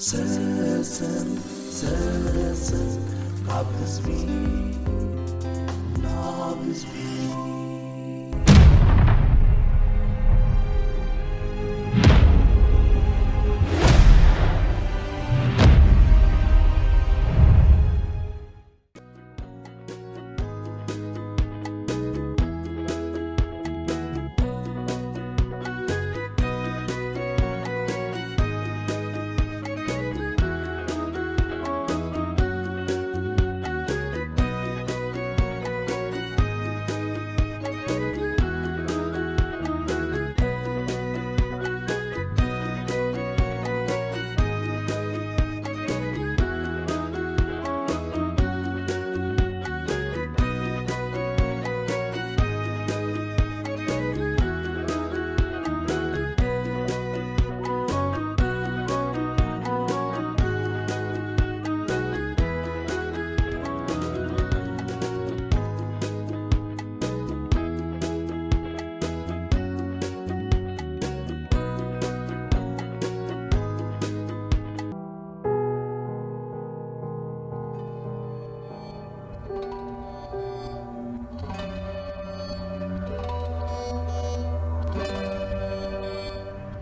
ሰሰን ሰሰን ካብ ህዝቢ ናብ ህዝቢ።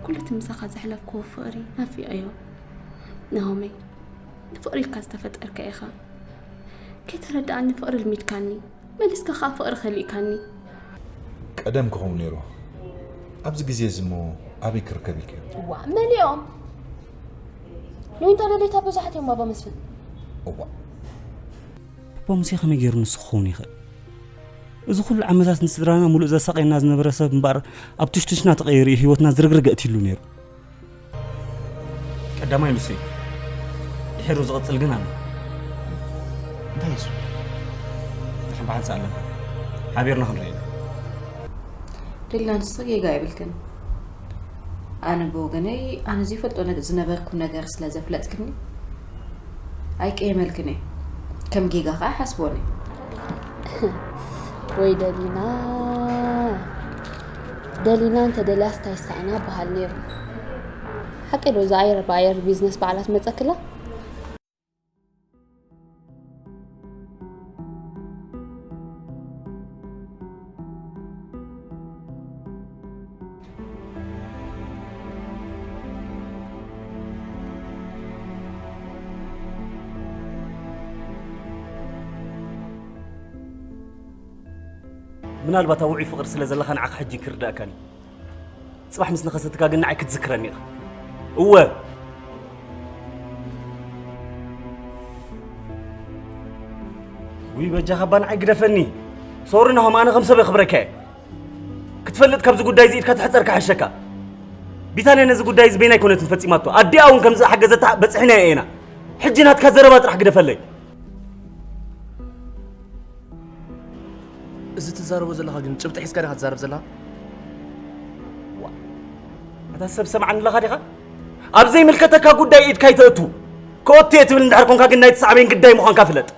ኩሉ እቲ ምሳኻ ዘሕለፍክዎ ፍቕሪ ናፊቐዮ። ናሆመይ፣ ንፍቕሪ ኢልካ ዝተፈጠርካ ኢኻ። ከይተረድኣኒ ፍቕሪ ልሚድካኒ፣ መሊስካ ኸኣ ፍቕሪ ከሊእካኒ። ቀደም ክኸውን ነይሩ። ኣብዚ ግዜ እዚ እሞ ኣበይ ክርከብ ኢልክዮ? እዋ፣ መሊኦም። ሎይንታ ደለይታ ብዙሓት እዮም፣ ባባ መስፍን። እዋ። ኣቦ ሙሴ ከመይ ገይሩ ንሱ ክኸውን ይኽእል? እዚ ኩሉ ዓመታት ንስድራና ሙሉእ ዘሳቕየና ዝነበረ ሰብ እምበኣር ኣብ ትሽትሽና ተቐይሩ እዩ ህይወትና ዝርግርግ ኣእትዩሉ ነይሩ። ቀዳማይ ንሱ እዩ። ድሒሩ ዝቕጽል ግን ኣነ። እንታይ እዩ እሱ? ንሕና ብሓንሳእ ኣለና። ሓቢርና ክንርኢ ኢና። ደሊና ንስኺ ጌጋ የብልክን። ኣነ ብወገነይ ኣነ ዘይፈልጦ ዝነበርኩ ነገር ስለ ዘፍለጥክኒ ኣይቅየመልክን እየ። ከም ጌጋ ከኣ ኣይሓስቦን እየ። ወይ ደሊና ደሊና እንተ ደልያስ ታይ ይሰኣና በሃል ነይሩ። ሓቂ ዶ እዛ ኣየር ብኣየር ቢዝነስ ባዕላ ትመጸክላ? ምናልባት ኣብ ውዑይ ፍቕሪ ስለ ዘለኻ ንዓኻ ሕጂ ክርድኣካን እዩ። ጽባሕ ምስ ነኸሰትካ ግን ንዓይ ክትዝክረኒ ኢኻ። እወ። ውይ በጃኻ እባ ንዓይ ግደፈኒ። ሶሪ ናሆም፣ ኣነ ከም ሰብ የኽብረካ እየ። ክትፈልጥ ካብዚ ጉዳይ እዚ ኢድካ ትሕጸር ክሓሸካ። ቢታንያ ነዚ ጉዳይ እዚ በይና ኣይኮነትን ፈጺማቶ። ኣዲኣ እውን ከም ዝሓገዘታ በጺሕናዮ ኢና። ሕጂ ናትካ ዘረባ ጥራሕ ግደፈለይ። እዚ ትዛረቦ ዘለኻ ግን ጭብጢ ሒዝካ ዲኻ ትዛረብ ዘለኻ? ዋእ፣ ኣታ ሰብ ሰምዓኒ ኣለኻ ዲኻ? ኣብ ዘይምልከተካ ጉዳይ ኢድካ ኣይተእቱ። ክኦቱ እየ ትብል እንድሕር ኮንካ ግን ናይቲ ሳዕቤን ግዳይ ምዃንካ ፍለጥ።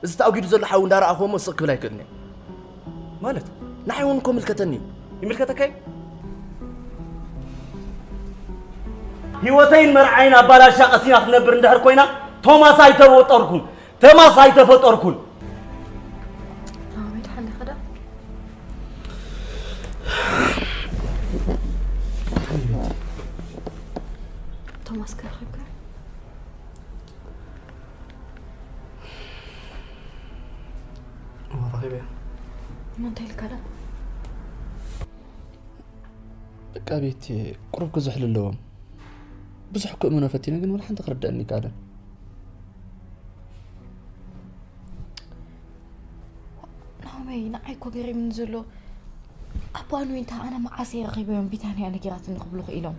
እዚ ተኣጒዱ ዘሎ ሓዊ እንዳረኣኹዎ እሞ ስቕ ክብል ኣይክእልን እየ። ማለት? ንዓይ እውን እኮ ምልከተኒ እዩ። ይምልከተካ እዩ? ህይወተይን መርዓይን ኣባላሻ ቀሲና ክትነብር እንድሕር ኮይና ቶማስ ኣይተፈጠርኩን። ተማስ ኣይተፈጠርኩን። ናሆመይ ደሓን ዲኻ ደኣ? ቶማስ ከ ረኺብካ? እወ ረኺበዮ። እሞ እንታይ ኢልካ ደኣ? በቃ ቤቲ ቁሩብ ክዝሕሉ ኣለዎም። ብዙሕ ክእምኖ ፈቲነ ግን ወላ ሓንቲ ክርደአኒ ኣይከኣለን። ናሆመይ ንዓይ እኮ ገሪምኒ ዘሎ ኣቦኣን ዊንታ ኣነ መዓስ እየ ረኺበዮም ቢታንያ ነጊራትኒ ክብሉ ክኢሎም።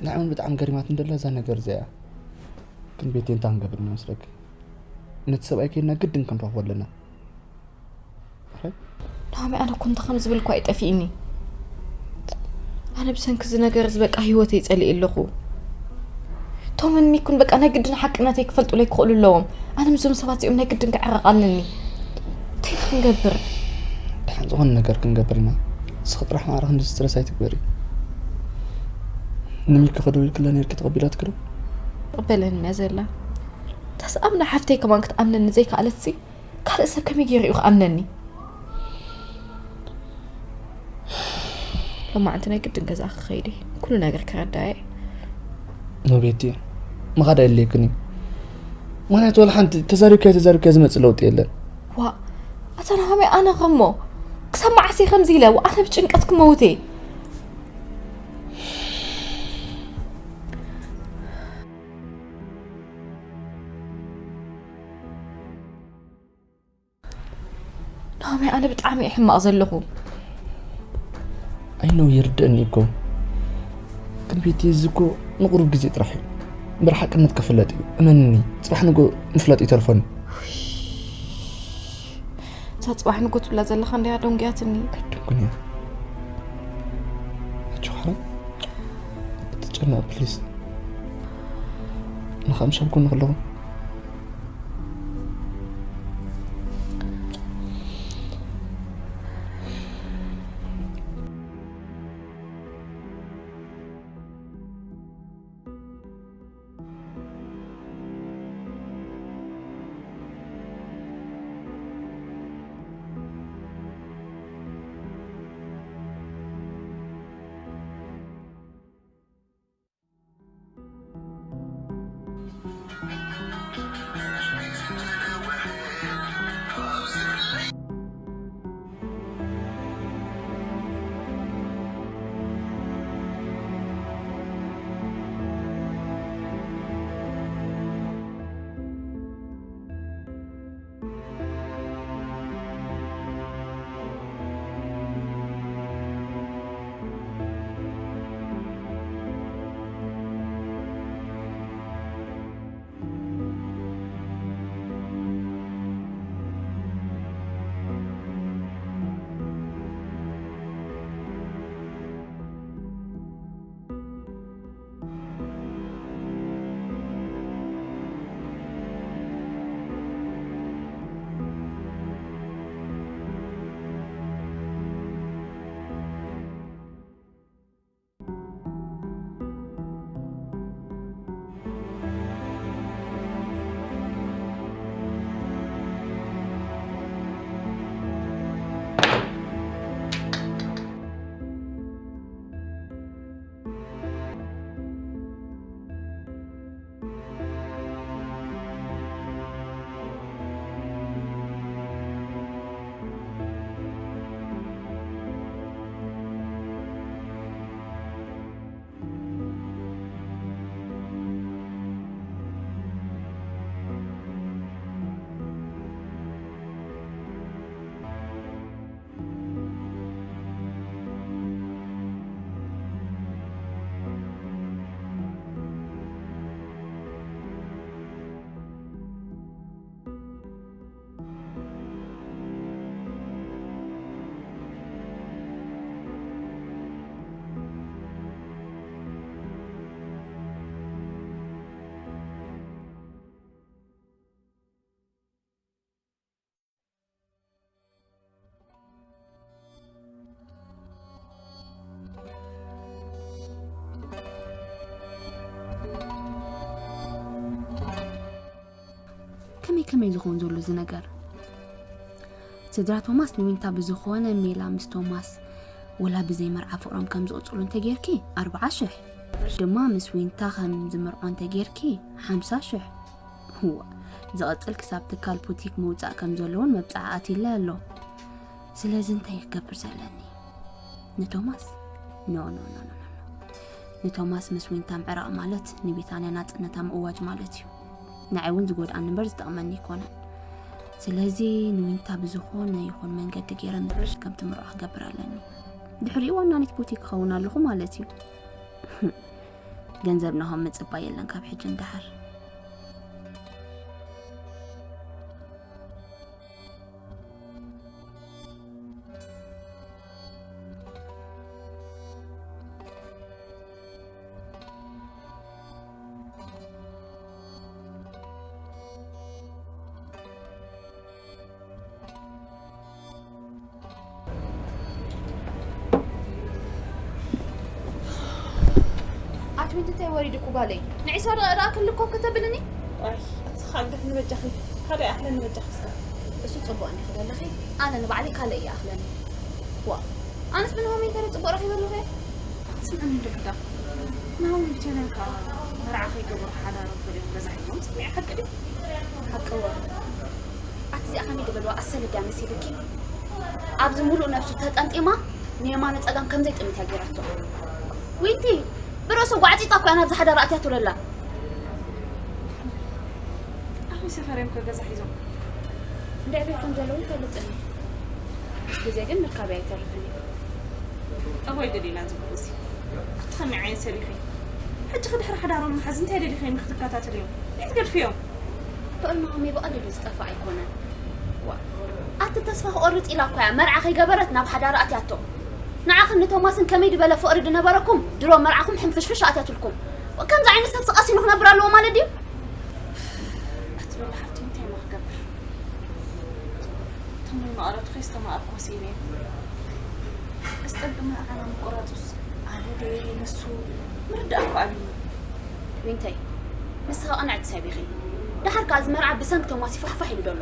ንዓይ እውን ብጣዕሚ ገሪማትኒ ደላ እዛ ነገር እዚኣ እያ። ግን ቤቲ እንታይ ክንገብር ኢና መስለኪ? ነቲ ሰብኣይ ከይድና ግድን ክንረኽቦ ኣለና። ናሆሚ ኣነ እኮ እንተ ከም ዝብል እኳ እዩ ጠፊእኒ። ኣነ ብሰንኪ እዚ ነገር እዚ በቃ ህይወተይ ጸሊኤ ኣለኹ። ቶምን ሚኩን በቃ ናይ ግድን ሓቅነተይ ክፈልጡለይ ክኽእሉ ኣለዎም። ኣነ ምስዞም ሰባት እዚኦም ናይ ግድን ክዕረቕ ኣለኒ። እንታይ ኢና ክንገብር? ደሓን ዝኾነ ነገር ክንገብር ኢና። ንስኺ ጥራሕ ማዕረ ክንዲ ስትረስ ኣይትግበሪ። ንሚኪ ከደው ኢልክላ ነርኪ ተቐቢላትኪ ዶ? ትቕበለኒ እያ ዘላ። ተስኣምና ሓፍተይ ከማን ክትኣምነኒ ዘይከኣለትሲ ካልእ ሰብ ከመይ ገይሩ እዩ ክኣምነኒ? ሎማዓንቲ ናይ ግድን ገዛ ክኸይድ እየ። ኩሉ ነገር ክረዳየ። ኖቤቲ፣ ምኻድ ኣየድልየክን እዩ። ምኽንያቱ ዋላ ሓንቲ ተዛሪብካዮ ተዛሪብካዮ ዝመፅእ ለውጢ የለን። ዋ፣ ኣታ ናሆሜ፣ ኣነ ኸሞ ክሳብ መዓስ እየ ከምዚ ኢለ? ዋ፣ ኣነ ብጭንቀት ክመውት እየ። ናሆሜ፣ ኣነ ብጣዕሚ እየ ሕማቕ ዘለኹ። ኣይነው ይርደእኒ እኮ። ግን ቤቲ፣ እዚ እኮ ንቁሩብ ግዜ ጥራሕ እዩ። እምበር ሓቅነት ክፍለጥ እዩ። እመንኒ፣ ፅባሕ ንጎ ምፍላጥ ይተርፎኒ። እዛ ፅባሕ ንጎ ትብላ ዘለኻ እንድያ ደንጉያትኒ። ኣይደንጉን እያ። ኣጆኻ ሓራይ፣ ኣትጨነቕ ፕሊዝ። ንኻ ምሻብ ጎኒ ከለኹ። ከመይ ከመይ ዝኸውን ዘሎ እዚ ነገር? ስድራ ቶማስ ንዊንታ ብዝኾነ ሜላ ምስ ቶማስ ወላ ብዘይ መርዓ ፍቕሮም ከም ዝቕጽሉ እንተጌርኪ ኣርብዓ ሽሕ፣ ድማ ምስ ዊንታ ከም ዝምርዖ እንተጌርኪ ሓምሳ ሽሕ። እዋ፣ ዝቐጽል ክሳብ ትካል ቡቲክ ምውጻእ ከም ዘለዎን መብጽዓ ኣትዩለይ ኣሎ። ስለዚ እንታይ ክገብር ዘለኒ? ንቶማስ? ኖ፣ ኖ፣ ኖ፣ ኖ፣ ኖ። ንቶማስ ምስ ዊንታ ምዕራቕ ማለት ንቢታንያ ናጽነታ ምእዋጅ ማለት እዩ። ንዓይ እውን ዝጎድኣኒ እምበር ዝጠቕመኒ ኣይኮነን። ስለዚ ንዊንታ ብዝኾነ ይኹን መንገዲ ገይረ ምርሽ ከም ትምርዖ ክገብር ኣለኒ። ድሕሪኡ ዋናኒት ቡቲክ ክኸውን ኣለኹ ማለት እዩ። ገንዘብ ናሆም ምጽባይ የለን ካብ ሕጂ ንደሓር። እንታይ ወሪድኩ ጓለይ? ንዒሶ ደኣ ክልኮ ከተብልኒ? ዋይ ኣቲ ካልደፍ ንበጃኺ ካልእ ኣኽለን ንበጃኺ እስከ እሱ ጽቡቕ እንዲኺ ዘለኺ፣ ኣነ ንባዕለይ ካልእ እየ ኣኽለኒ። ዋ ኣነስ ብንሆመይ እንተ ጽቡቕ ረኺበ ኣለኹ። ስምዕኒ ደክዳ ናዊ ብቴነን ከዓ መርዓ ከይገበሩ ሓዳሮም ፈሊዮም ገዛ ሒዞም ስሚዐ ሓቂ ድዩ? ሓቂ እወ። ኣቲ እዚኣ ከመይ ዝበልዋ ኣሰልድያ መሲልኪ? ኣብዚ ሙሉእ ነብሱ ተጠምጢማ ንየማነ ጸጋም ከምዘይ ጥምት እያ ገይራቶ። ዊንቲ ብርእሱ ጓዕጺጻ እኮ እያ ናብዚ ሓዳር ኣትያቶ ዘላ። ኣበይ ሰፈር እዮም ከ ገዛ ሒዞም? እንድዕበይ ከም ዘለዉ ይፈልጥኒ። ምስ ግዜ ግን ምርካብ ኣይተርፍን እዩ። ጠቦይ ደሊና ዝብሉ እዚ ክትኸሚ ዓይነት ሰብ ኢኺ። ሕጂ ክድሕሪ ሓዳሮም ምሓዝ እንታይ ደሊኺ ንክትከታተልዮም? እንታይ ትገድፍዮም? ፍቕርና ከመይ ብቐሊሉ ዝጠፍእ ኣይኮነን። ዋ ኣቲ ተስፋ ክቆርጥ ኢላ እኮ እያ መርዓ ከይገበረት ናብ ሓዳር ኣትያቶ። ንዓኽን ንቶማስን ከመይ ዝበለ ፍቕሪ ድነበረኩም ድሮ መርዓኹም ሕንፍሽፍሽ ኣትያትልኩም። ከምዚ ዓይነት ሰብ ስቐሲኑ ክነብር ኣለዎ ማለት ድዩ? ኣቲ ሎሚ ሓፍቲ እንታይ እሞ ክገብር? ተሞይ መቐረቱ ከይስተማቐርኩ ወሲነ እየ። ኣስጠንቂ መርዓና ምቁራጹስ ኣነ ደየ ንሱ ምርዳእ እኮ ኣብዩኒ። ዊንተይ ንስኻ ቅንዕቲ ሰብ ኢኺ። ደሓር ከኣ እዚ መርዓ ብሰንኪ ቶማስ ይፋሕፋሕ ኢሉ ዘሎ።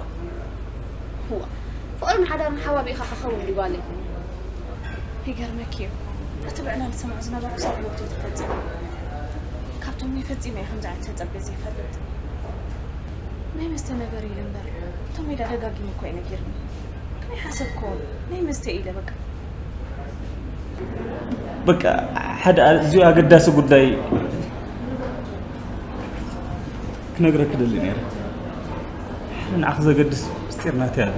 እዋ ፍቕርን ሓዳርን ሓባቢእኻ ክኸውን ድዩ ጓለይ? ይገርመኪ እዩ እቲ ብዕላል ዝሰምዖ ዝነበርኩ ሰብ ህይወቱ ተፈጺሙ። ካብቶም ናይ ፈጺመ እየ ከምዚ ዓይነት ተጸብየ ዘይፈልጥ። ናይ መስተ ነገር ኢለ እምበር እቶም ሜዳ ደጋጊሙ እኮ እዩ ነጊርኒ። ከመይ ሓሰብክዎ ናይ መስተ ኢለ በቃ። በቃ ሓደ ኣዝዩ ኣገዳሲ ጉዳይ ክነግረኪ ደሊ ነይረ። ሓደ ንዓኺ ዘገድስ ምስጢር ናተይ ኣሎ።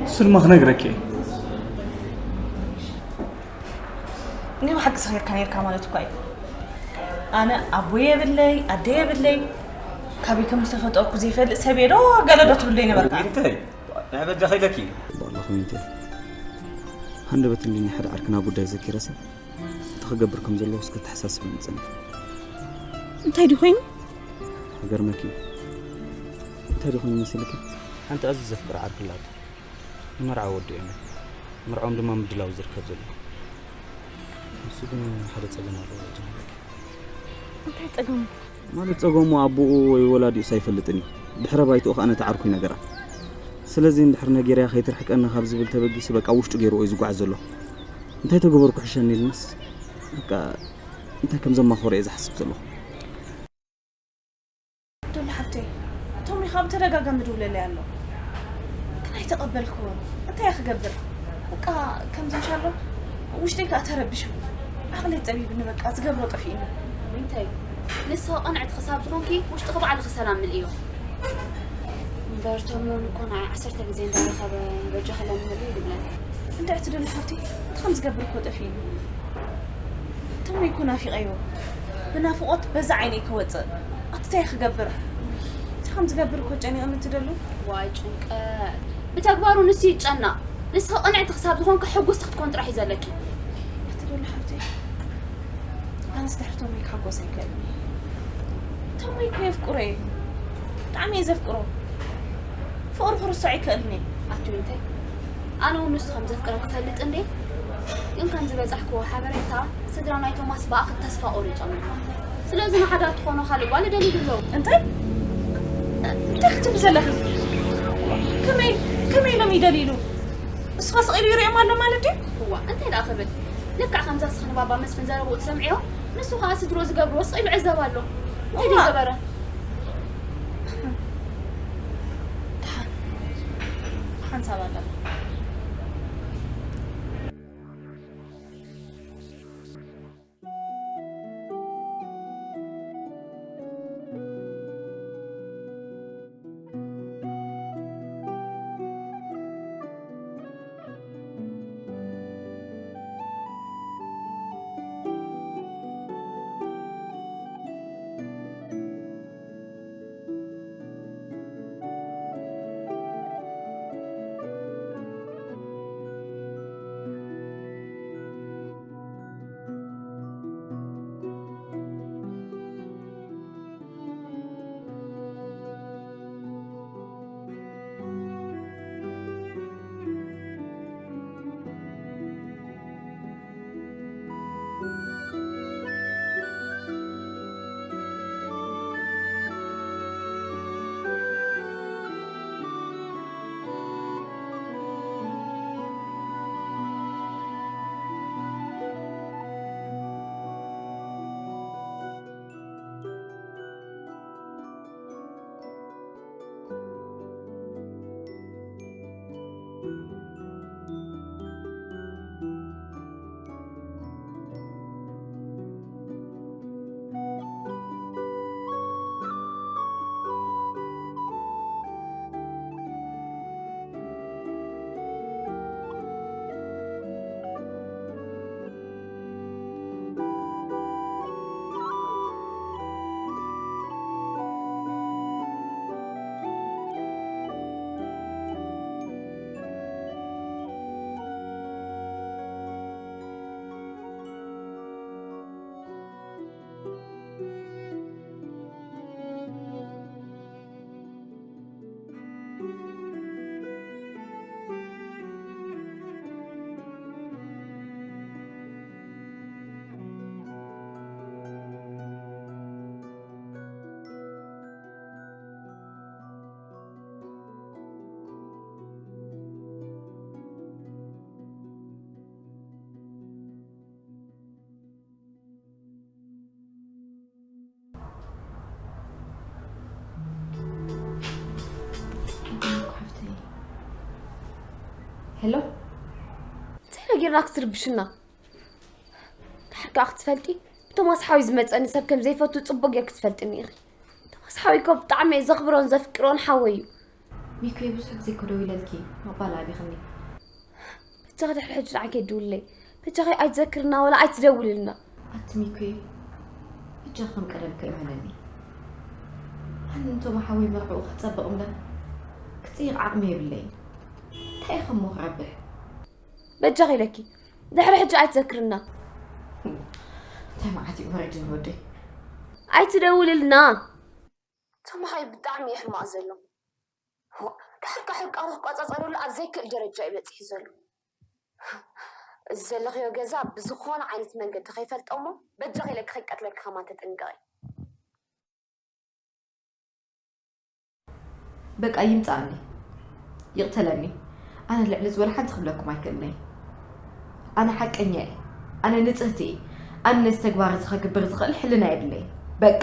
እሱ ድማ ክነግረኪ እየ። ናይ ብሓቂ ሰኺርካ ነርካ ማለት እኳ እዩ። ኣነ ኣቦ የብለይ ኣደ የብለይ፣ ካበይ ከም ዝተፈጠርኩ ዘይፈልጥ ሰብ እየ ዶ ገለ ዶ ትብለይ ነበርካ? እንታይ ንዕበጃ ከይለኪ በላ ኮሚንቴ ሃንደበት እንዲኒ ሓደ ዓርክና ጉዳይ ዘኪረሰ እቲ ክገብር ከም ዘለዎ እስከ ተሓሳስብ ንጸንሕ። እንታይ ድዩ ኮይኑ? ገርመኪ እንታይ ድኾን ይመስልኪ? ሓንቲ ኣዝዩ ዘፍቅር ዓርክላቱ ንመርዓ ወዲኦም መርዓኦም ድማ ምድላው ዝርከብ ዘሎ። ንሱ ግን ሓደ ጸገም ኣለዎ። እንታይ ጸገሙ? ማለት ጸገሙ ኣቦኡ ወይ ወላዲኡስ ኣይፈልጥን እዩ። ድሕረ ባይትኡ ከኣ ነቲ ዓርኩ ይነገራ። ስለዚ እንድሕር ነጊርያ ከይትርሕቀኒ ካብ ዝብል ተበጊሱ በቃ ውሽጡ ገይርዎ እዩ ዝጓዓዝ ዘሎ። እንታይ ተገበርኩ ሕሸኒ ኢልንስ በቃ እንታይ ከም ዘማኸሮ እየ ዝሓስብ ዘለኹ። ዶሎ ሓፍተይ፣ ቶሚ ካብ ተደጋጋሚ ድውለለይ ኣሎ ግን ኣይተቐበልክዎን። እንታይ እየ ክገብር? በቃ ከምዚ ምሻሎ ውሽጠይ ከዓ ተረቢሹ። ዓቕለይ ፀቢብኒ በቃ ዝገብሮ ጠፊእኒ። እንታይ ንስኺ ቅንዕቲ ክሳብ ዝኾንኪ ውሽጥኺ ባዕልኺ ሰላም ምልእዮ። እምበር ቶሚ እውን እኮ ንዓይ ዓሰርተ ግዜ እንዳረኸበ በጃኺ ለምንሉ እዩ ዝብለኒ። እንድዕቲ ዶሎ ሓፍተይ እቲ ከም ዝገብር እኮ ጠፊእኒ። ቶሚ እኮ ናፊቐዮ። ብናፍቖት በዛ ዓይነይ ክወፅእ ኣቲ እንታይ ክገብር? እንታይ ከም ዝገብር እኮ ጨኒቕኒ እቲ ደሉ። ዋይ ጭንቀት። ብተግባሩ ንሱ ይጨነቕ። ንስኺ ቅንዕቲ ክሳብ ዝኾንኪ ሕጉስቲ ክትኮን ጥራሕ እዩ ዘለኪ። እቲ ደሉ ሓብተይ ኣነስ ድሕሪ ቶሚ ክሕጎስ ኣይክእልን እየ። ቶሚ እኮ የፍቅሮ እየ። ብጣዕሚ እየ ዘፍቅሮ። ፍቕሩ ክርስዖ ኣይክእልን እየ። ኣቲ ዊንተይ ኣነ እውን ንሱ ከም ዘፍቅረ ክፈልጥ እንዴ? ግን ከም ዝበጻሕክዎ ሓበሬታ ስድራ ናይ ቶማስ ብኣኺ ተስፋ ቆሪጾም እዮም። ስለዚ ንሓዳር ትኾኖ ካልእ ጓል ይደልዩ ኣለዉ። እንታይ እንታይ ክትብሊ ዘለኺ? ከመይ ከመይ ኢሎም ይደልይሉ? እሱ ከ ስቕ ኢሉ ይሪኦም ኣሎ ማለት ድዩ? እዋ እንታይ ደኣ ክብል? ልክዕ ከምዛ እስኺ ንባባ መስፍን ዘረብኡ ትሰምዕዮ ንሱ ከኣ ስድርኡ ዝገብርዎ ስቕ ኢሉ ይዕዘብ ኣሎ። እንታይ ድዩ እዋ። ገበረ? ደሓን ሓንሳብ ኣላ። ሄሎ። እንታይ ጌርና ክትርብሽና? ድሓር ከዓ ክትፈልጢ፣ ብቶማስ ሓወይ ዝመፀኒ ሰብ ከም ዘይፈቱ ፅቡቅ ጌርኪ ትፈልጥኒ ኢኺ። ቶማስ ሓወይ እኮ ብጣዕሚ እየ ዘኽብሮን ዘፍቅሮን ሓወይ እዩ። ሚኩ፣ ብዙሕ ግዜ እኮ ደዊለልኪ፣ ምቕባል ኣቢኽኒ። በጃኺ ድሕሪ ሕጂ ንዓይ ከይትድውልለይ። በጃኺ ኣይትዘክርና ወላ ኣይትደውልልና። ኣቲ ሚኩ፣ በጃኺ ከም ቀደምኪ እመንኒ። ኣነ ንቶም ሓወይ መርዕኡ ክጸብቕ እምበር ክጽይቕ ዓቕሚ የብለይን። እንታይ ኢኸ እሞ ክረብሕ? በጃኺ ኢለኪ፣ ድሕሪ ሕጂ ኣይትዘክርና። እንታይ መዓት እዩ ወረድን ወደይ? ኣይትደውልልና። ቶም ሓወይ ብጣዕሚ እዩ ሕማቕ ዘሎ። ዋእ፣ ድሓር ከዓ ሕቃኑ ክቋጻጸረሉ ኣብ ዘይክእል ደረጃ እዩ በጺሑ ዘሎ። እዚ ዘለኽዮ ገዛ ብዝኾነ ዓይነት መንገዲ ከይፈልጦ እሞ በጃኺ ኢለኪ ከይቀትለኪ ከማን ተጠንቀቒ። በቃ ይምጻኣኒ፣ ይቕተለኒ። ኣነ ልዕሊ ዝበለ ሓንቲ ክብለኩም ኣይክእልን እየ። ኣነ ሓቀኛ እየ። ኣነ ንጽህቲ እየ። ኣነ ነዚ ተግባር እዚ ከግብር ዝኽእል ሕልና የብለይን። በቃ።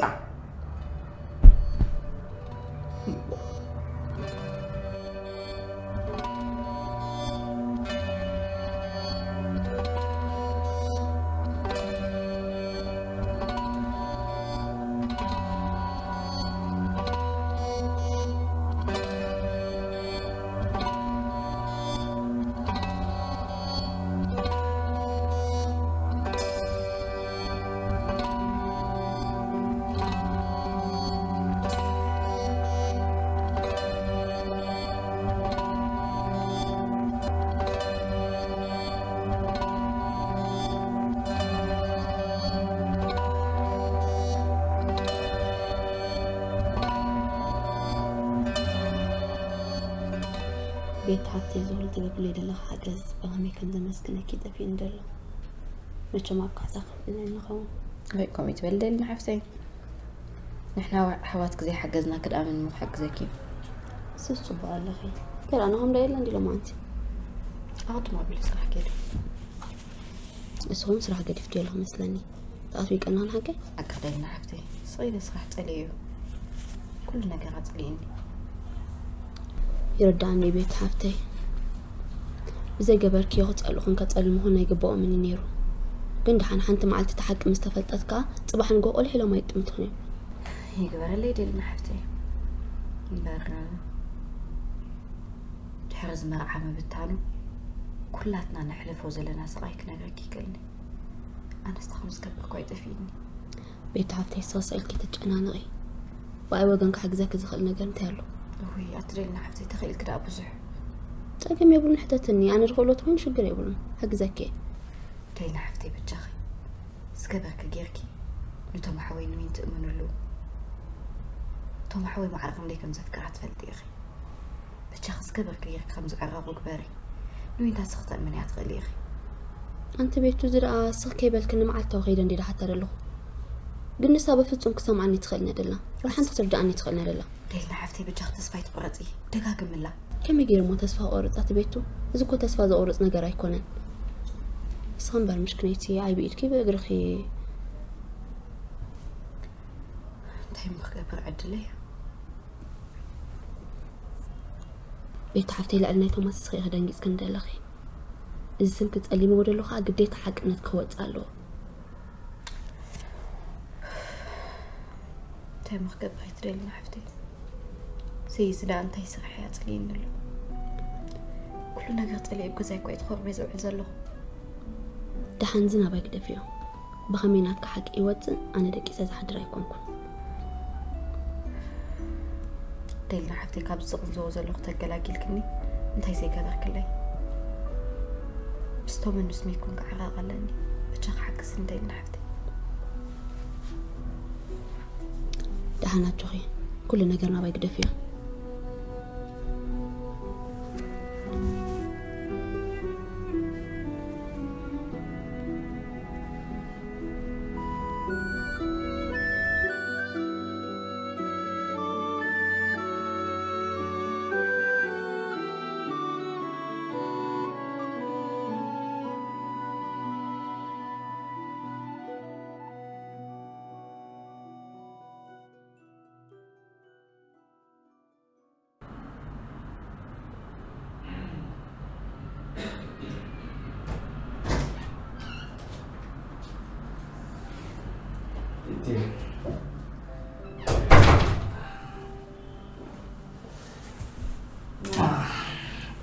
ቤት ሓፍተይ፣ ዝኹሉ ትገብርለይ ዘለኺ ሓገዝ ብኸመይ ከም ዘመስግነኪ ጠፊእኒ ዘሎ። መቸም ኣብ ካሕሳ ከፊልና ንኸውን። ወይ ከምኡ ትበል ደሊ ሓፍተይ። ንሕና ኣሕዋትኪ ዘይሓገዝናኪ ደኣ መን እሞ ክሕግዘኪ? እሱስ ጽቡቕ ኣለኺ። ገለ ንኹም ዶ የለን ድዩ ሎማዓንቲ? ኣቐድም ኣቢሉ ስራሕ ከይዱ። ንስኹም ስራሕ ገዲፍክዮ ኣለኹ መስለኒ። ኣጥቢቀና ንሓቂ? ኣቃ ደልና ሓፍተይ፣ ስቕ ኢለ ስራሕ ጸሊኤ እዩ። ኩሉ ነገር ኣጽሊእኒ። ይርድኣኒ እዩ ቤት ሓፍተይ። ብዘይገበርክዮ ክጸልኡኽን ከጸልሙኽን ኣይግብኦምን እዩ ነይሩ። ግን ደሓን ሓንቲ መዓልቲ እቲ ሓቂ ምስ ተፈልጠት ከኣ፣ ጽባሕ ንግሆ ቆሊሕ ኢሎም ኣይጥምቱኽን እዮም። ይግበረለይ ደልና ሓፍተይ። እምበር ድሕሪ እዚ መርዓ ምብታኑ፣ ኩላትና ነሕልፎ ዘለና ስቓይ ክነግረኪ ይክእልኒ። ኣነስ ከምዚ ገብርኩ ኣይጠፊእኒ። ቤቲ ሓፍተይ፣ ስቕስቕ ኢልኪ ትጨናነቒ። ብኣይ ወገን ክሕግዘኪ ዝኽእል ነገር እንታይ ኣሎ? እውይ፣ ኣቲ ደልና ሓፍተይ፣ ተኽኢልኪ ደኣ ብዙሕ። ጸገም የብሉን፣ ሕተትኒ። ኣነ ዝኽእሎ ተኾይኑ ሽግር የብሉን። ሕግዘኪ እየ። ደልና ሓፍተይ፣ በጃኺ። ዝገበርኪ ጌርኪ ንቶም ኣሕወይ ንዊን ትእምንሉ። ቶም ኣሕወይ ማዕረ ክንደይ ከም ዘፍቅራ ትፈልጢ ኢኺ። በጃኺ ዝገበርኪ ጌርኪ ከም ዝዕረቑ ግበሪ። ንዊንታ ስኺ ተእምንያ ትኽእሊ ኢኺ። ኣንቲ ቤቱ፣ እዚ ደኣ ስኺ ከይበልክኒ መዓልታዊ ከይደ እንዲ ደሓታ ደለኹ። ግን ንሳ በፍጹም ክሰምዓኒ ትኽእልን ኣይደላ። ወላ ሓንቲ ክትርድኣኒ ትኽእልን ኣይደላ። ደልና ሓፍተይ፣ በጃኺ ተስፋ ኣይትቑረጺ። ደጋግምላ። ከመይ ገይረ እሞ ተስፋ ክቆርጽ ኣቲ ቤቱ? እዚ እኮ ተስፋ ዘቑርጽ ነገር ኣይኮነን። ንስኺ እምበር ምሽ ክነይቲ ዓቢ ኢድኪ ብእግርኺ። እንታይ እሞ ክገብር ዕድለይ? ቤቲ ሓፍተይ፣ ልዕሊ ናይ ቶማስ እስኺ ኢኺ ደንጊጽክኒ ዘለኺ። እዚ ስምኪ ጸሊምዎ ደሎ ከኣ ግዴታ ሓቅነት ክወጽእ ኣለዎ። እንታይ እሞ ክገብር እየ ትደሊ ሓፍተይ? ዘይዚ ደኣ እንታይ ስራሕ እየ ኣጽልየኒ ኣሎ? ኩሉ ነገር ጸሊኤ ኣብ ገዛይ እኮ እየ ተኾርቤ ዝውዕል ዘለኹ። ደሓን እዚ ናባይ ግደፍዮ። ብኸመይ ናትካ ሓቂ ይወጽእ? ኣነ ደቂሰ ዝሓድር ኣይኮንኩን። ደልና ሓፍተይ፣ ካብ ዝቕንዘዎ ዘለኹ ተገላጊልክኒ እንታይ ዘይገበርክለይ? ምስቶም ምስ ሜኩን ክዓራቕ ኣለኒ። ብቻ ክሓግዝኒ ደልና ሓፍተይ። ደሓን ኣጆኺ፣ ኩሉ ነገር ናባይ ግደፍዮ።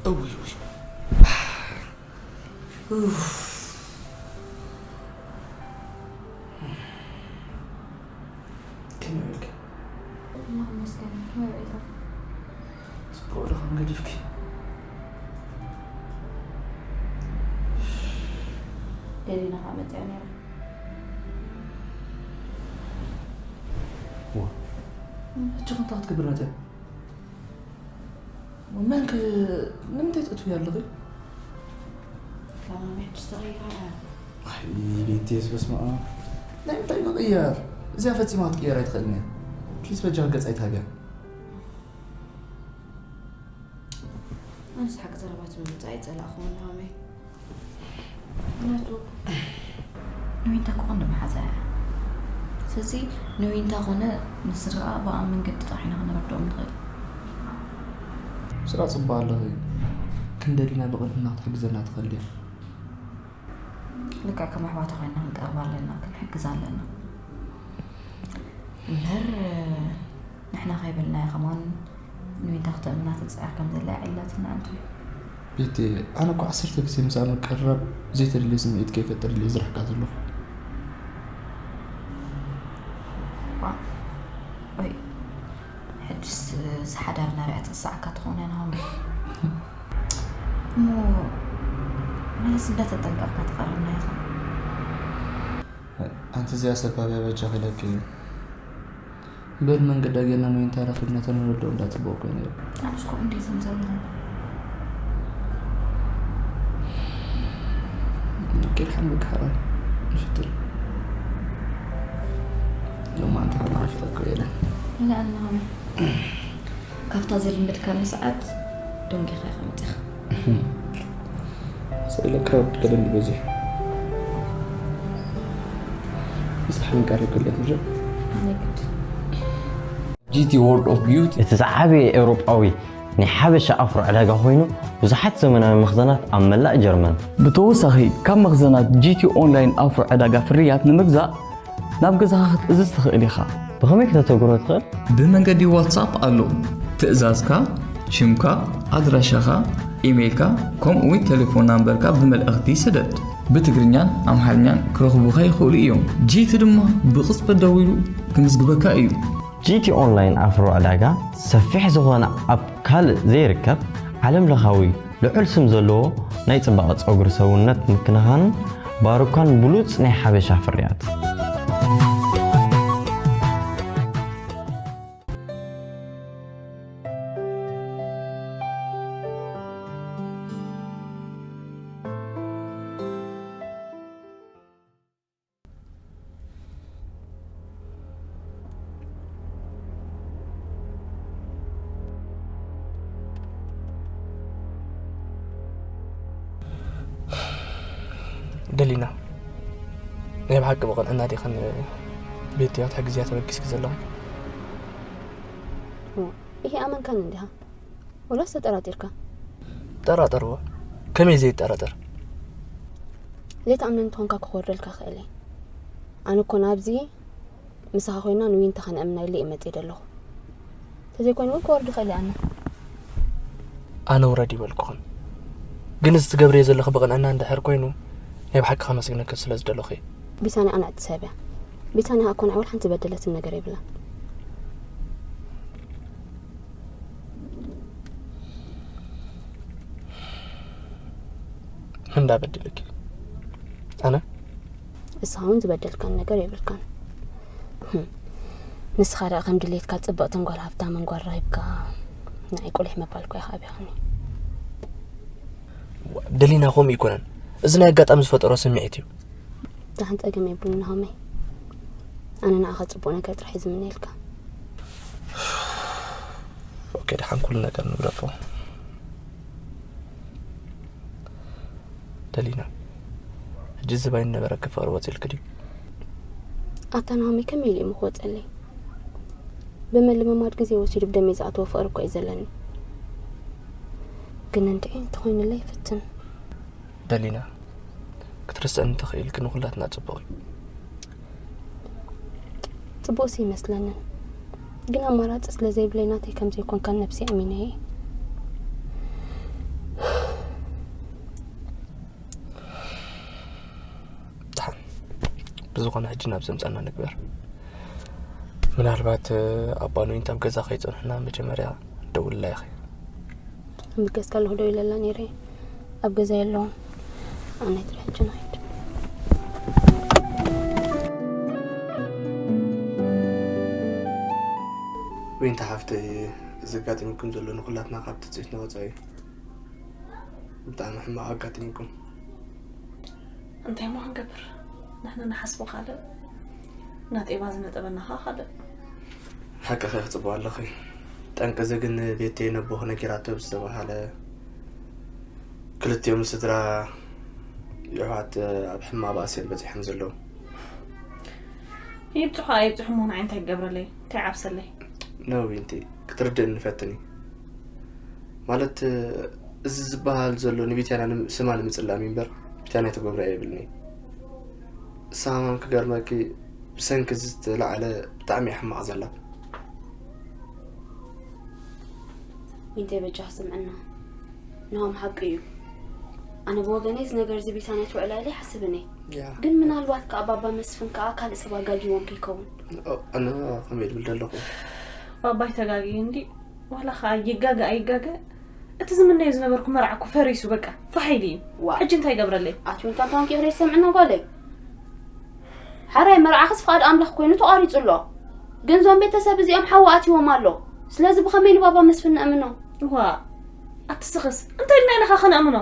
እውይ፣ እውይ። ኡፍ። ከመይ ውዒልኪ? ኣምላኽ ይመስገን። ከመይ ውዒልካ? ጽቡቕ ዶ ከም ገዲፍኪ? ደሊና ከኣ መጺኣ ነይራ። ዋ። ሕጂ ከ እንታይ ክትገብር መጺኣ? መን ከ ንምንታይ ትእትውያ ኣለኺ? ከማን ሕጂ ተቐይራ እያ። ኣይ፣ ቤቴስ፣ በስመ ኣብ። ናይ ምንታይ ምቕያር? እዚኣ ፈጺማ ክትቅየር ኣይትኽእልን እያ። ፕሊስ፣ በጃ ገጽ ኣይትሃብያ። ኣነስ ሓቂ ዘረባ ትብል ምጻእ ኣይጸላእኹን፣ ናሆመይ። ምኽንያቱ ንዊንታ እኮ ቀንዲ መሓዛ እያ። ስለዚ ንዊንታ ኮነ ንስድራኣ ብኣ መንገዲ ጥራሕ ኢና ክንረድኦም ንኽእል። ስራ ጽቡቕ ኣለኺ። ክንደሊና ብቕንዕና ክትሕግዘና ትኽእል ድያ? ልክዕ ከም ኣሕዋታ ኮይንና ክንቀርባ ኣለና፣ ክንሕግዛ ኣለና። እምበር ንሕና ከይበልናዮ ከማን ንዊንታ ክተእምና ትጽዕር ከም ዘላ ይዕለትና እንድዩ። ቤቲ፣ ኣነ እኮ ዓሰርተ ግዜ ምስኣ ምቅርራብ ዘይተደልየ ስምዒት ከይፈጥር ኢለ ዝርሕቃ ዘለኹ። ዋ፣ ወይ፣ ሕጅስ እዚ ሓዳር ናበይ ክትስዓካ ትኾን እያ ናሆም? እሞ መለስ እንዳተጠንቀቕካ ትቐርብና ኢኻ። ኣንቲ እዚኣ ሰብ ኣብያ በጃ ክለኪ እዩ። በል መንገዳ ጌርና ንዊንታ ረኺብና ተነረድኦ እንዳጽቡቕ ኮይኑ እዩ። ኣነስ ከምኡ እንድየ ዝብል ዘለኹ። ኪድ ሓምድ ሓራይ ንፍትን። ሎማዓንቲ ሓንቲ ክፍጠር ክብየለን። لا، أنا ካብታ ዘልምድካኒ ሰዓት ደንጊኻ ኢኻ መጺኻ። ስእለ ክራውድ ገለ እንዲ በዚሑ። ምሳሕ ምንቃር ይክእለት ምሽ? ኣነ ግድ። ጂ ቲ ወርልድ ኦፍ ቢዩቲ። እቲ ዝዓበየ ኤውሮጳዊ ናይ ሓበሻ ኣፍሮ ዕዳጋ ኮይኑ፣ ብዙሓት ዘመናዊ መኽዘናት ኣብ መላእ ጀርመን። ብተወሳኺ፣ ካብ መኽዘናት ጂ ቲ ኦንላይን ኣፍሮ ዕዳጋ ፍርያት ንምግዛእ ናብ ገዛኻ ክትእዝዝ ትኽእል ኢኻ። ብኸመይ ክተተግብሮ ትኽእል? ብመንገዲ ዋትሳፕ ኣሎ። ትእዛዝካ፣ ሽምካ፣ ኣድራሻኻ፣ ኢሜይልካ፣ ከምኡ እውን ቴሌፎን ናምበርካ ብመልእኽቲ ስደድ። ብትግርኛን ኣምሓርኛን ክረኽቡኻ ይኽእሉ እዮም። ጂ ቲ ድማ ብቕጽበት ደዊሉ ክምዝግበካ እዩ። ጂ ቲ ኦንላይን ኣፍሮ ዕዳጋ ሰፊሕ ዝኾነ ኣብ ካልእ ዘይርከብ ዓለም ለኻዊ ልዑል ስም ዘለዎ ናይ ጽባቐ ጸጉሪ ሰውነት ምክንኻንን ባሩካን ብሉጽ ናይ ሓበሻ ፍርያት። ደሊና፣ ናይ ብሓቂ ብቕንዕና ዲኻ ንቤትያ ክትሕግዝያ ተበጊስኪ ዘለኺ? እሞ፣ ይሄ ኣመንካን እንዲኻ? ወላስ ተጠራጢርካ? ጠራጠርዎ። ከመይ ዘይጠራጠር? ዘይትኣምነኒ እንተኾንካ ክኾርደልካ ክእል እየ። ኣነ እኮ ናብዚ ምሳኻ ኮይና ንዊንታ ከነእምና ኢለ እየ መጽእ ዘለኹ። እንተዘይኮይኑ እውን ክወርድ ይኽእል እየ ኣነ። ኣነ ውረድ ይበልኩኽን። ግን እዚ ትገብርዮ ዘለኺ ብቕንዕና እንድሕር ኮይኑ፣ ናይ ብሓቂ ከመስግነኪ ስለ ዝደለኹ እየ። ቢታንያ ቅንዕቲ ሰብ እያ። ቢታንያ እኮ ንዓይ ወላ ሓንቲ ዝበደለትኒ ነገር የብላን። መን እንዳበደለኪ? ኣነ? ንስኻ እውን ዝበደልካን ነገር የብልካን። ህም። ንስኻ ደኣ ከም ድሌትካ ጽብቕትን ጓል ሃብታምን ጓል ረኺብካ ንዓይ ቁሊሕ ምባል እኮ ኢኻ ኣብያኻኒ። ደሊና፣ ከምኡ ኣይኮነን። እዚ ናይ ኣጋጣሚ ዝፈጠሮ ስምዒት እዩ። ደሓን ጸገም የብሉን ናሆመይ። ኣነ ንዓኻ ጽቡቕ ነገር ጥራሕ እየ ዝምነየልካ። ኦኬ፣ ደሓን ኩሉ ነገር ንግደፎ። ደሊና፣ ሕጂ እዚ ባይኑ ነበረኪ ፍቕሪ ወጺእልኪ ድዩ? ኣታ ናሆመይ፣ ከመይ ኢሉ እዩ ክወጸለይ? ብምልምማድ ግዜ ወሲዱ ብደመይ ዝኣተወ ፍቕሪ እኮ እዩ ዘለኒ። ግን እንድዒ እንተኾይኑለይ ይፍትን። ደሊና፣ ክትርስዕኒ እንተኽኢልኪ ንኹላትና ጽቡቕ እዩ። ጽቡቕሲ ይመስለንን፣ ግን ኣማራጺ ስለ ዘይብለይ ናተይ ከም ዘይኮንካ ነብሰይ ኣሚነዮ እየ። ብዝኾነ ሕጂ ናብ ዘምጻና ንግበር። ምናልባት ኣባን ዊንታን ኣብ ገዛ ከይጸንሑና መጀመርያ ደውልላ ኢኺ። ኣብ ገዝካ ኣለኹ ደው ኢለላ ነይረ። ኣብ ገዛ የለውን። ኣነ ጥራሕ ሕጂ ንኸይድ። ዊንታ ሓፍተይ፣ እዚ ኣጋጢሙኩም ዘሎ ንኹላትና ካብ ትጽቢትና ወጻኢ እዩ። ብጣዕሚ ሕማቕ ኣጋጢሙኩም። እንታይ እሞ ክንገብር? ንሕና ንሓስቦ ካልእ፣ ናጤባ ዝነጠበና ኸዓ ካልእ። ሓቅኺ ክጽብቕ ኣለኺ። ጠንቂ እዚ ግን ቤተይ ነቦ ነጊራቶ ዝተባህለ ክልቲኦም ስድራ የሕዋት ኣብ ሕማቕ ባእሲ እዮም በጺሖም ዘለዉ። ይብጽሑ ኣይብጽሑ እሞ ንዓይ እንታይ ክገብረለይ? እንታይ ዓብሰለይ? ኖ ዊንቲ፣ ክትርድእኒ ፈትኒ። ማለት እዚ ዝበሃል ዘሎ ንቢትያና ስማ ንምጽላም እዩ እምበር ቢትያና ትገብሮ የብልኒ። እሳ ከማን ክገርመኪ ብሰንኪ እዚ ዝተላዕለ ብጣዕሚ እያ ሕማቕ ዘላ። ዊንተይ በጃኻ ስምዕና፣ ናሆም ሓቂ እዩ። ኣነ ብወገነይ እዚ ነገር እዚ ቢታንያ ትውዕላ ኢለ ይሓስብን እየ። ግን ምናልባት ከኣ ባባ መስፍን ከኣ ካልእ ሰብ ኣጋጊዎም ከይከውን። ኣነ ከምኡ እየ ዝብል ዘለኹ። ባባይ ተጋግዩ እንዲ ዋላ ከኣ ይጋገ ኣይጋገ እቲ ዝምነዮ ዝነበርኩ መርዓ እኮ ፈሪሱ በቃ ፋሕ ኢሉ እዩ። ዋ። ሕጂ እንታይ ይገብረለይ? ኣቲ ዊንታ እንታንኪ ኢኽሪ ዝሰምዕና ጓለይ። ሓራይ መርዓኽስ ፍቓድ ኣምላኽ ኮይኑ ተቋሪጹ ኣሎ። ግን እዞም ቤተሰብ እዚኦም ሓዊ ኣትይዎም ኣሎ። ስለዚ ብኸመይ ንባባ መስፍን ነእምኖ? ዋ ኣቲ ስኽስ እንታይ ኢልና ኢና ኸ ከነእምኖ?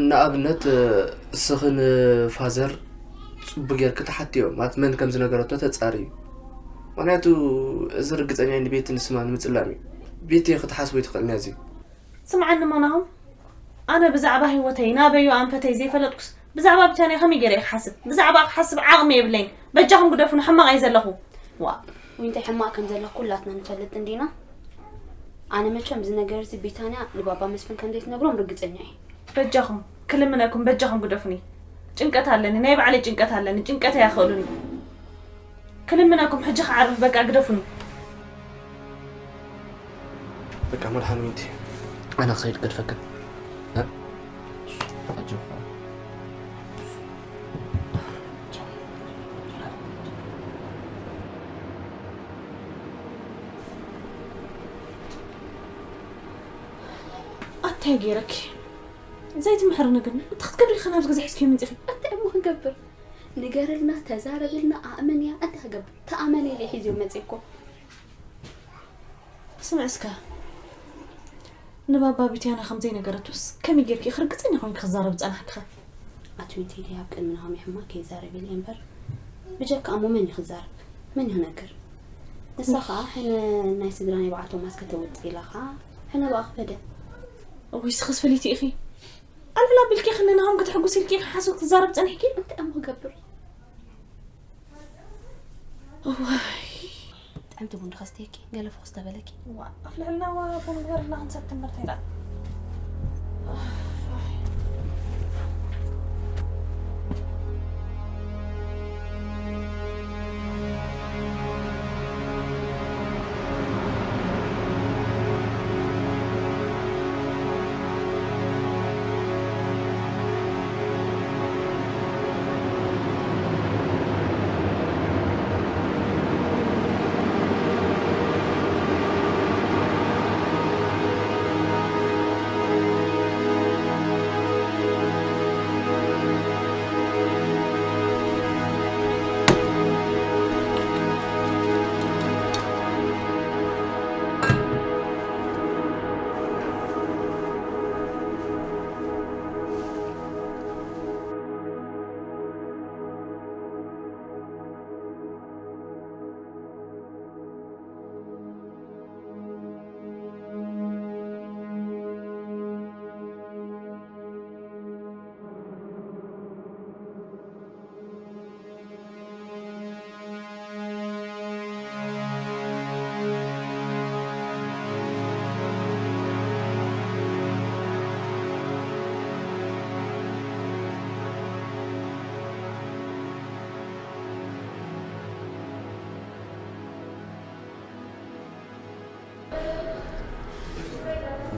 ንኣብነት እስኺ ንፋዘር ጽቡ ጌርኪ ተሓትዮ ማለት መን ከም ዝነገረቶ ተጻርዩ። ምኽንያቱ እዚ ርግጸኛ ንቤቲ ንስማ ንምጽላም እዩ። ቤቲ ክትሓስቦ ይትኽእል ነዚ። ስምዓኒ ሞናሆም ኣነ ብዛዕባ ህይወተይ ናበዩ ኣንፈተይ ዘይፈለጥኩስ ብዛዕባ ብቻ ናይ ከመይ ገይረ ክሓስብ ብዛዕባ ክሓስብ ዓቕሚ የብለይን። በጃኹም ግደፉ ንሕማቕ እየ ዘለኹ። ዋ ዊንታይ ሕማቕ ከም ዘለኽ ኩላትና ንፈልጥ እንዲና። ኣነ መቸም እዚ ነገር እዚ ቢታንያ ንባባ መስፍን ከም ዘይትነግሮም ርግጸኛ እየ። በጃኹም ክልምነኩም በጃኹም ግደፉኒ። ጭንቀት ኣለኒ ናይ ባዕለይ ጭንቀት ኣለኒ ጭንቀተይ ኣኽእሉኒ። ክልምነኩም ሕጂ ክዓርፍ በቃ ግደፉኒ። በቃ መድሓን ዊንቲ ኣነ ክኸይድ ገድፈክን። ኣታይ ገይረኪ ዘይትምሕርኒ ግን እንታይ ክትገብሪ ኢኺ ናብዚ ገዛ ሒዝክዮ መፂኺ? እንታይ እሞ ክንገብር? ንገርልና፣ ተዛረብልና፣ ኣእመንያ፣ እንታይ ክገብር? ተኣመን ኢለ ሒዝዮ መፂ እኮ። ስምዒ እስከ ንባባ ቢትያና ከም ዘይነገረቶስ ከመይ ጌርኪ ኢኺ ርግፀኛ ኮይንኪ ክዛረብ ዝፀናሕኪ ኸ? ኣቲ ዊንቴ ኢለያ ኣብ ቅድሚ ናሆም ሕማቕ ከይዛረብ ኢለ እምበር ብጀካ እሞ መን እዩ ክዛረብ? መን እዩ ክነግር? ንሳ ኸዓ ሕነ ናይ ስድራ ናይ በዓል ቶማስ ከተውፅእ ኢላ ኸዓ ሕነ ብኣ ክፈደ። እውይ ስኽስ ፍልይቲ ኢኺ። ኣልዕል ኣቢልኪ ክንዲ ናሆም ክተሕጉሲ ኢልኪ ኢኺ ሓሶት ክትዛረብ ፀኒሕኪ? እንታይ እሞ ክገብር? እዋይ ጥዕምቲ ቡን ዶ ከስትየኪ ገለ ፍኹስ ተበለኪ። ዋ ኣፍልሕልና ዋ ቡን ገርና ክንሰቲ ምርተይላ።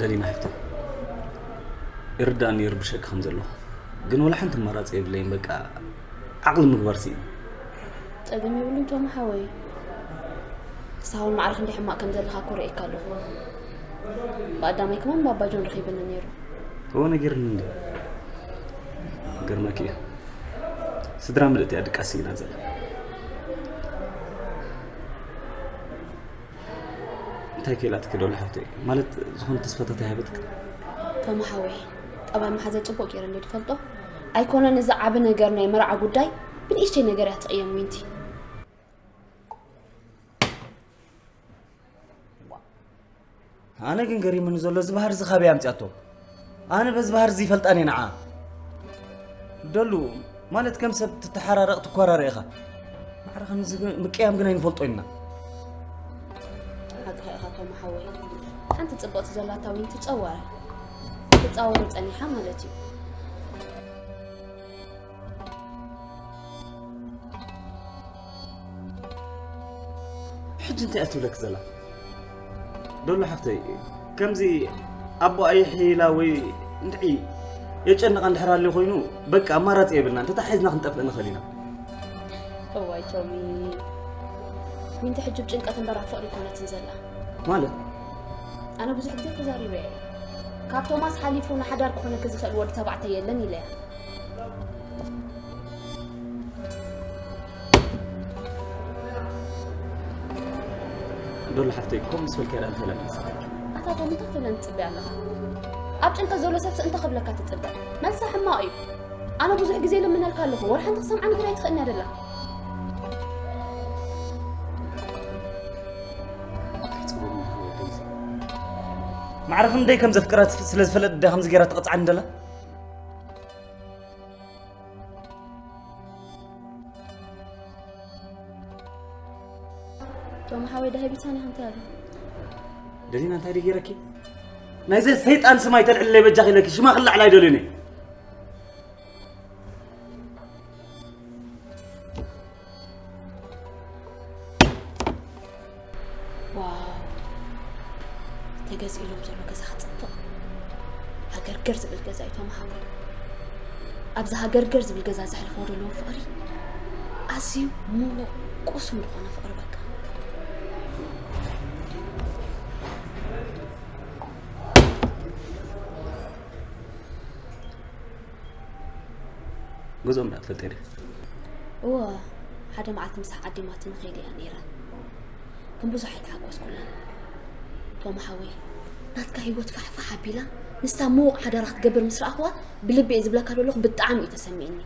ደሊና ሓፍተይ ይርዳእኒ ይርብሸኪ ከም ዘለኹ ግን ወላ ሓንቲ ኣማራፂ የብለይን በቃ ዓቕሊ ምግባር ስኢኑ። ጸገም የብሉን ቶም ሓወይ። ክሳውን ማዕረ ክንደይ ሕማቕ ከም ዘለኻ እኮ ርእየካ ኣለኹ። ብኣዳማይ ከማን ባባጆን ረኺብኒ ነይሩ። እዎ ነጊርኒ እንዲ። ገርመኪ እዩ። ስድራ ምልእቲ እያ ድቃስ ስኢና ዘላ። እንታይ ከይላትኪ ዶሉ ሓፍተይ? ማለት ዝኾነ ተስፋታት ኣይሃበትክ? ቶም ሓወይ፣ ጠባይ መሓዘ ጽቡቕ ገይረ እንደ ድፈልጦ ኣይኮነን። እዚ ዓቢ ነገር ናይ መርዓ ጉዳይ ብንእሽተይ ነገር እያ ትቕየም ዊንቲ። ኣነ ግን ገሪሙኒ ዘሎ እዚ ባህር እዚ ካበይ ኣምፅኣቶ? ኣነ በዚ ባህር እዚ ይፈልጣን እየ ንዓ። ደሉ ማለት ከም ሰብ ትተሓራረቕ ትኮራረ ኢኻ። ማዕረ ከምዚ ግን ምቅያም ግን ኣይንፈልጦ ኢና። ሓቅኻ ኢኻ ቶም ሓወይ። ሓንቲ ጽብቕቲ ዘላታ ዊንቲ ጸዋራ ክትጻወሩ ጸኒሓ ማለት እዩ። ሕጂ እንታይ እያ ትብለክ ዘላ? ዶሎ ሓፍተይ ከምዚ ኣቦ ኣይሕይላ ወይ እንድዒ የጨንቓ እንድሕር ኣልዩ ኮይኑ በቃ ኣማራፂ የብልና እንተተሓሒዝና ክንጠፍእ ንኽእል ኢና። እዋይ ቶሚ፣ ዊንቲ ሕጂ ብጭንቀት እምበር ኣብ ፍቕሪ ኣይኮነትን ዘላ። ማለት ኣነ ብዙሕ ግዜ ተዛሪበ እየ። ካብ ቶማስ ሓሊፉ ንሓዳር ክኾነኪ ዝኽእል ወዲ ተባዕታይ የለን ኢለ እየ። ዶሎ ሓፍተይ ከምኡ ምስ በልካያ ደኣ እንታይ ኢላ መልሳ? ኣታ ቶም እንታይ ክትብለን ትጽበያ ኣለኻ? ኣብ ጭንቀት ዘሎ ሰብሲ እንታይ ክብለካ ትጽበ? መልሳ ሕማቕ እዩ። ኣነ ብዙሕ ግዜ ልምነልካ ኣለኹ፣ ወላ ሓንቲ ክሰምዓኒ ግን ኣይትኽእልን እያ ደላ። ማዕረ ክንደይ ከም ዘፍቅራ ስለ ዝፈለጥ ድያ ከምዚ ገይራ ትቐጽዓኒ ደላ? ቶም ሓወይ ደሃይ ቢታንያ እንታይ ኣሎ? ደሊና እንታይ ደይ ገይረኪ? ናይዘ ሰይጣን ስም ኣይተልዕለይ በጃኺ ኢለኪ ሽማ ክላዕል ኣይደልዩን እየ። ዋው፣ ተገዚእሎም ዘሎ ገዛ ክጽብቕ። ሃገርገር ዝብል ገዛ እዩ ቶም ሓወይ። ኣብዚ ሃገርገር ዝብል ገዛ ዘሕልፍዎ ዘለዉ ፍቕሪ ኣዝዩ ምዉቕ ቁሱም ዝኾነ ፍቕሪ በቃ። ገዝኦም ደኣ ትፈልጢ ዲኺ? እወ፣ ሓደ መዓልቲ ምሳሕ ዓዲማትኒ ከይደ እያ ነይራ። ግን ብዙሕ ኣይተሓጎስኩላን። ቶም ሓወይ፣ ናትካ ህይወት ፋሕፋሕ ኣቢላ ንሳ ምዉቕ ሓዳራ ክትገብር ምስ ረኣኽዋ ብልቢ እየ ዝብለካ ዘለኹ ብጣዕሚ እዩ ተሰሚዕኒ።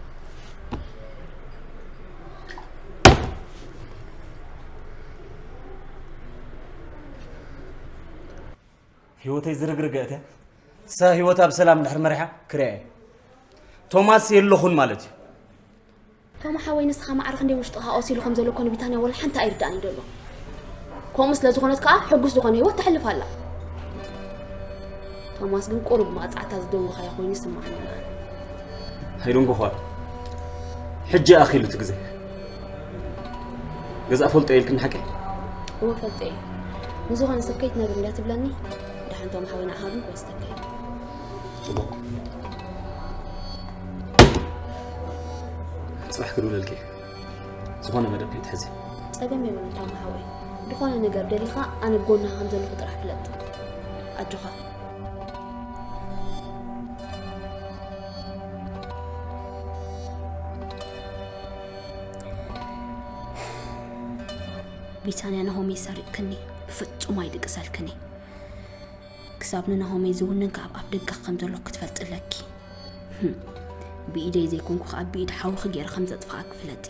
ህይወተይ ዝርግርገ እትያ ንሳ ህይወታ ብሰላም እንድሕር መሪሓ ክሪኣ እየ። ቶማስ የለኹን ማለት እዩ። ቶም ሓወይ ንስኻ ማዕረ ክንደይ ውሽጥኻ ቆሲሉ ከም ዘሎ እኮ ንቢታንያ ወላ ሓንቲ ኣይርዳእን እዩ ዘሎ። ከምኡ ስለ ዝኾነት ከዓ ሕጉስ ዝኾነ ህይወት ተሕልፍ ኣላ። ቶማስ ግን ቁሩብ መቕጻዕታ ዝደንጎኻዮ ኮይኑ ይስምዓኒ። ኣይደንጎኻን። ሕጂ ኣኺሉ እቲ ግዜ። ገዛ ፈልጦ ኢልክኒ ሓቂ? እወ ፈልጦ እየ። ንዝኾነ ሰብ ከይትነግር እንድያ ትብለኒ። ደሓን ቶም ሓወይ ንዓኻ ግን ክወስደካ እዩ። ጽቡቕ። ጽባሕ ክድውለልኪ እየ። ዝኾነ መደብ ከይትሕዚ። ጸገም የብሉን ቶም ሓወይ። ዝኾነ ነገር ደሊኻ ኣነ ብጎንኻ ከም ዘለኹ ጥራሕ ፍለጥ። ኣጆኻ። ቢታንያ ናሆመይ ሰሪቕክኒ፣ ብፍጹም ኣይድቅሰልክን እየ። ክሳብ ንናሆመይ ዝውንን ከኣ ኣብ ኣፍ ደገ ከም ዘለኹ ክትፈልጢ ኣለኪ። ህም፣ ብኢደይ ዘይኮንኩ ከኣ ብኢድ ሓውኺ ገይረ ከም ዘጥፍኣኪ ፍለጢ።